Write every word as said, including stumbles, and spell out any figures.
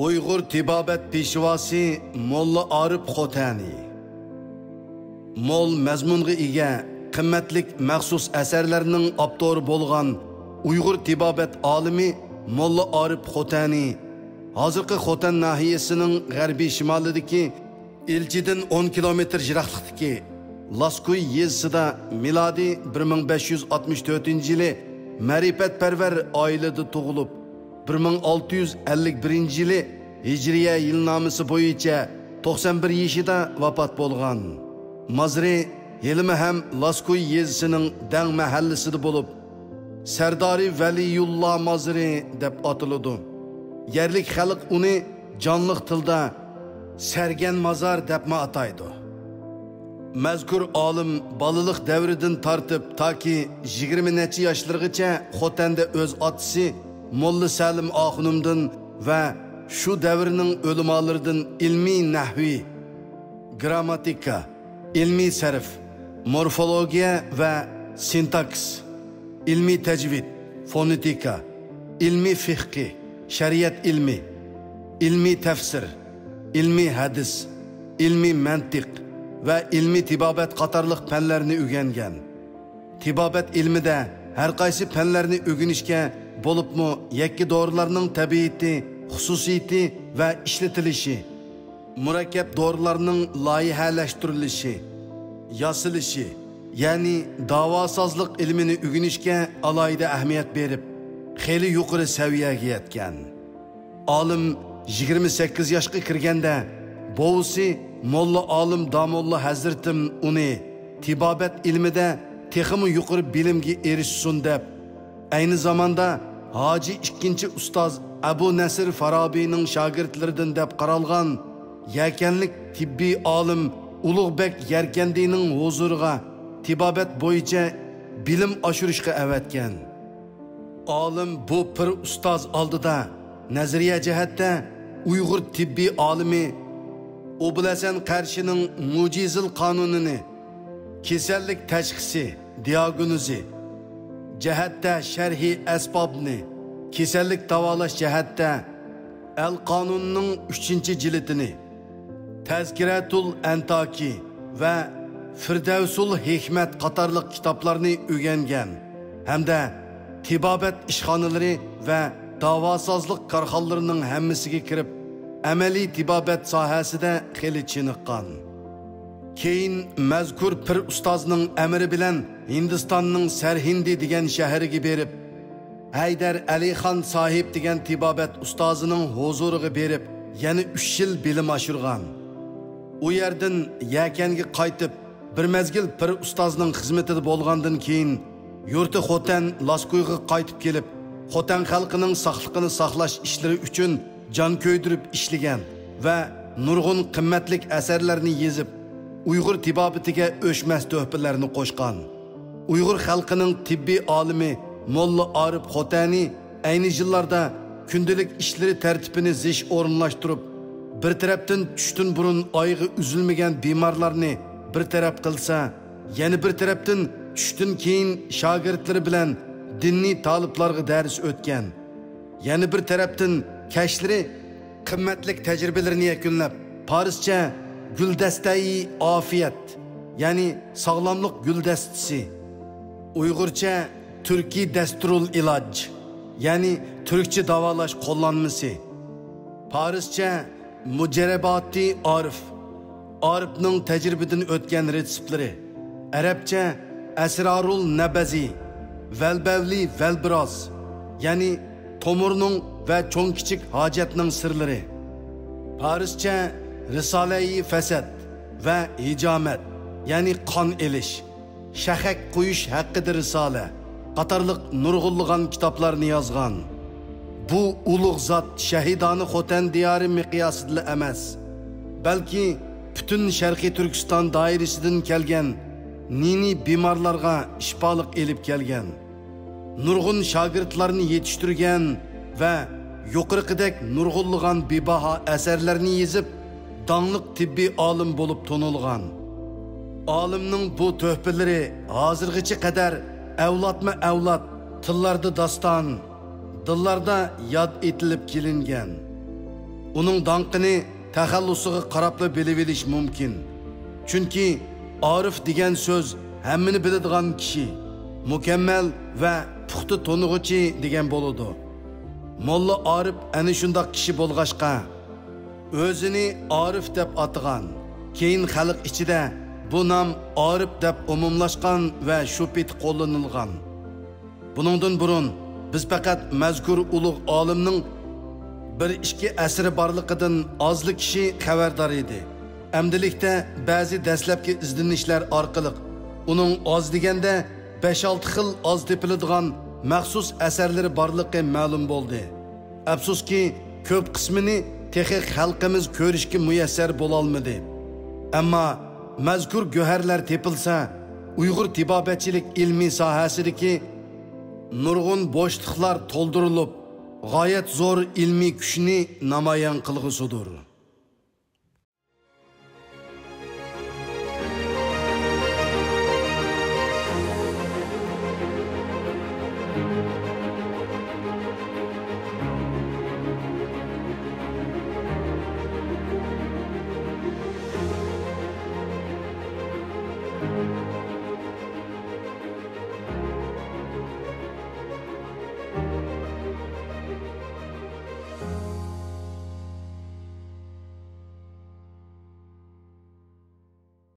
ئۇيغۇر تېبابەت پېشۋاسى موللا ئارىپ خوتەنى. مول مەزمۇنغا ئىگە، قىممەتلىك مەخسۇس ئەسەرلەرنىڭ ئاپتورى بولغان ئۇيغۇر تېبابەت ئالىمى موللا ئارىپ خوتەنى ھازىرقى خوتەن ناھىيەسىنىڭ غەربىي شىمالىدىكى ئىلچىدىن ئون كىلومېتىر يىراقلىقتىكى لاسكوي يېزىسىدا مىلادىي بىر مىڭ بەش يۈز ئاتمىش تۆتىنچى يىلى مەرىپەتپەرۋەر ئائىلىدە تۇغۇلۇپ، بىر مىڭ ئالتە يۈز ئەللىك بىرىنچى يىلى ھىجرىيە يىلنامىسى بويىچە توقسان بىر يېشىدا ۋاپات بولغان. مازىرى ھېلىمۇ ھەم لاسكوي يېزىسىنىڭ دەڭ مەھەللىسىدە بولۇپ، سەردارى ۋەلىيۇللا مازىرى دەپ ئاتىلىدۇ. يەرلىك خەلق ئۇنى جانلىق تىلدا سەرگەن مازار دەپمۇ ئاتايدۇ. مەزكۇر ئالىم بالىلىق دەۋرىدىن تارتىپ تاكى يىگىرمە نەچچە ياشلىرىغىچە خوتەندە ئۆز ئاتىسى موللا سەلىم ئاخۇنۇمدىن ۋە شۇ دەۋرنىڭ ئۆلىمالىرىدىن ئىلمىي نەھۋى، گرامماتىكا، ئىلمىي سەرف، مورفولوگىيە ۋە سىنتاكسىس، ئىلمىي تەجۋىد، فونېتىكا، ئىلمىي فىقھى، شەرىئەت ئىلمى، ئىلمىي تەپسىر، ئىلمىي ھەدىس، ئىلمىي مەنتىق ۋە ئىلمىي تېبابەت قاتارلىق پەنلەرنى ئۆگەنگەن. تېبابەت ئىلمىدە ھەر قايسى پەنلەرنى ئۆگىنىشكە، بولۇپمۇ يەككە دورىلارنىڭ تەبىئىتى، خۇسۇسىيىتى ۋە ئىشلىتىلىشى، مۇرەككەپ دورىلارنىڭ لايىھەلەشتۈرۈلۈشى، ياسىلىشى، يەنى داۋاسازلىق ئىلمىنى ئۆگىنىشكە ئالاھىدە ئەھمىيەت بېرىپ، خېلى يۇقىرى سەۋىيەگە يەتكەن. ئالىم يىگىرمە سەككىز ياشقا كىرگەندە، بوۋىسى موللا ئالىم داموللا ھەزرىتىم ئۇنى تېبابەت ئىلمىدە تېخىمۇ يۇقىرى بىلىمگە ئېرىشسۇن دەپ، ئەينى زاماندا ھاجى ئىككىنچى ئۇستاز ئەبۇ نەسىر فارابىنىڭ شاگىرتلىرىدىن دەپ قارالغان يەكەنلىك تېببىي ئالىم ئۇلۇغبەگ يەركەندىنىڭ ھۇزۇرىغا تېبابەت بويىچە بىلىم ئاشۇرۇشقا ئەۋەتكەن. ئالىم بۇ پىر ئۇستاز ئالدىدا نەزەرىيە جەھەتتە ئۇيغۇر تېببىي ئالىمى ئوبۇلھەسەن قەرشىنىڭ مۇجىزىل قانۇنىنى، كېسەللىك تەشخىسى، دىئاگنوزى جەھەتتە شەرھى ئەسبابنى، كېسەللىك داۋالاش جەھەتتە ئەل قانۇنىنىڭ ئۈچىنچى جىلىتىنى، تەزكىرەتۇل ئەنتاكى ۋە فىردەۋسۇل ھېكمەت قاتارلىق كىتابلارنى ئۆگەنگەن ھەمدە تېبابەت ئىشخانىلىرى ۋە داۋاسازلىق كارخانىلىرىنىڭ ھەممىسىگە كىرىپ، ئەمەلىي تېبابەت ساھەسىدە خېلى چېنىققان. كېيىن مەزكۇر پىر ئۇستازنىڭ ئەمرى بىلەن ھىندىستاننىڭ سەرھىندى دېگەن شەھىرىگە بېرىپ، ھەيدەر ئەلىخان ساھىب دېگەن تېبابەت ئۇستازىنىڭ ھۇزۇرىغا بېرىپ، يەنە ئۈچ يىل بىلىم ئاشۇرغان. ئۇ يەردىن يەكەنگە قايتىپ، بىر مەزگىل پىر ئۇستازنىڭ خىزمىتىدە بولغاندىن كېيىن، يۇرتى خوتەن لاسكويغا قايتىپ كېلىپ، خوتەن خەلقىنىڭ ساقلىقىنى ساقلاش ئىشلىرى ئۈچۈن جان كۆيدۈرۈپ ئىشلىگەن ۋە نۇرغۇن قىممەتلىك ئەسەرلەرنى يېزىپ، ئۇيغۇر تېبابىتىگە ئۆچمەس تۆھپىلەرنى قوشقان. ئۇيغۇر خەلقىنىڭ تېببىي ئالىمى موللا ئارىپ خوتەنى ئەينى يىللاردا كۈندىلىك ئىشلىرى تەرتىپىنى زىچ ئورۇنلاشتۇرۇپ، بىر تەرەپتىن چۈشتىن بۇرۇن ئايىغى ئۈزۈلمىگەن بىمارلارنى بىر تەرەپ قىلسا، يەنە بىر تەرەپتىن چۈشتىن كېيىن شاگىرتلىرى بىلەن دىنىي تالىپلارغا دەرس ئۆتكەن. يەنە بىر تەرەپتىن كەچلىرى قىممەتلىك تەجرىبىلىرىنى يەكۈنلەپ، پارسچە گۈلدەستەيى ئافىيەت، يەنى ساغلاملىق گۈلدەستىسى، ئۇيغۇرچە تۈركىي دەستۇرۇل ئىلاج، يەنى تۈركچە داۋالاش قوللانمىسى، پارسچە مۇجەررەباتى ئارىف، ئارىپنىڭ تەجرىبىدىن ئۆتكەن رېتسېپلىرى، ئەرەبچە ئەسرارۇل نەبەزى، ۋەلبەۋلى ۋەلبىراز، يەنى تومۇرنىڭ ۋە چوڭ كىچىك ھاجەتنىڭ سىرلىرى، پارسچە رىسالەيى فەسەد ۋە ھىجامەت، يەنى قان ئېلىش، شەخەك قويۇش ھەققىدە رىسالە قاتارلىق نۇرغۇنلىغان كىتابلارنى يازغان. بۇ ئۇلۇغ زات شەھىدانە خوتەن دىيارى مىقياسىدىلا ئەمەس، بەلكى پۈتۈن شەرقىي تۈركىستان دائىرىسىدىن كەلگەن نى-نى بىمارلارغا شىپالىق ئېلىپ كەلگەن. نۇرغۇن شاگىرتلارنى يېتىشتۈرگەن ۋە يۇقىرىقىدەك نۇرغۇنلىغان بىباھا ئەسەرلەرنى يېزىپ، داڭلىق تېببىي ئالىم بولۇپ تونۇلغان. ئالىمنىڭ بۇ تۆھپىلىرى ھازىرغىچە قەدەر ئەۋلادمۇ ئەۋلاد تىللاردا داستان، دىللاردا ياد ئېتىلىپ كېلىنگەن. ئۇنىڭ داڭقىنى تەخەللۇسىغا قاراپلا بىلىۋېلىش مۇمكىن. چۈنكى ئارىف دېگەن سۆز ھەممىنى بىلىدىغان كىشى، مۇكەممەل ۋە پۇختا تونۇغۇچى دېگەن بولىدۇ. موللا ئارىپ ئەنە شۇنداق كىشى بولغاچقا، ئۆزىنى ئارىف دەپ ئاتىغان. كېيىن خەلق ئىچىدە بۇ نام ئارىپ دەپ ئومۇملاشقان ۋە شۇ پېتى قوللىنىلغان. بۇنىڭدىن بۇرۇن بىز پەقەت مەزكۇر ئۇلۇغ ئالىمنىڭ بىر ئىككى ئەسىرى بارلىقىدىن ئازلا كىشى خەۋەردار ئىدى. ئەمدىلىكتە بەزى دەسلەپكى ئىزدىنىشلەر ئارقىلىق ئۇنىڭ ئاز دېگەندە بەش-ئالتە خىل ئاز تېپىلىدىغان مەخسۇس ئەسەرلىرى بارلىقى مەلۇم بولدى. ئەپسۇسكى، كۆپ قىسمىنى تېخى خەلقىمىز كۆرۈشكە مۇيەسسەر بولالمىدى. ئەمما مەزكۇر گۆھەرلەر تېپىلسا، ئۇيغۇر تېبابەتچىلىك ئىلمىي ساھەسىدىكى نۇرغۇن بوشلۇقلار تولدۇرۇلۇپ، غايەت زور ئىلمىي كۈچنى نامايان قىلغۇسىدۇر.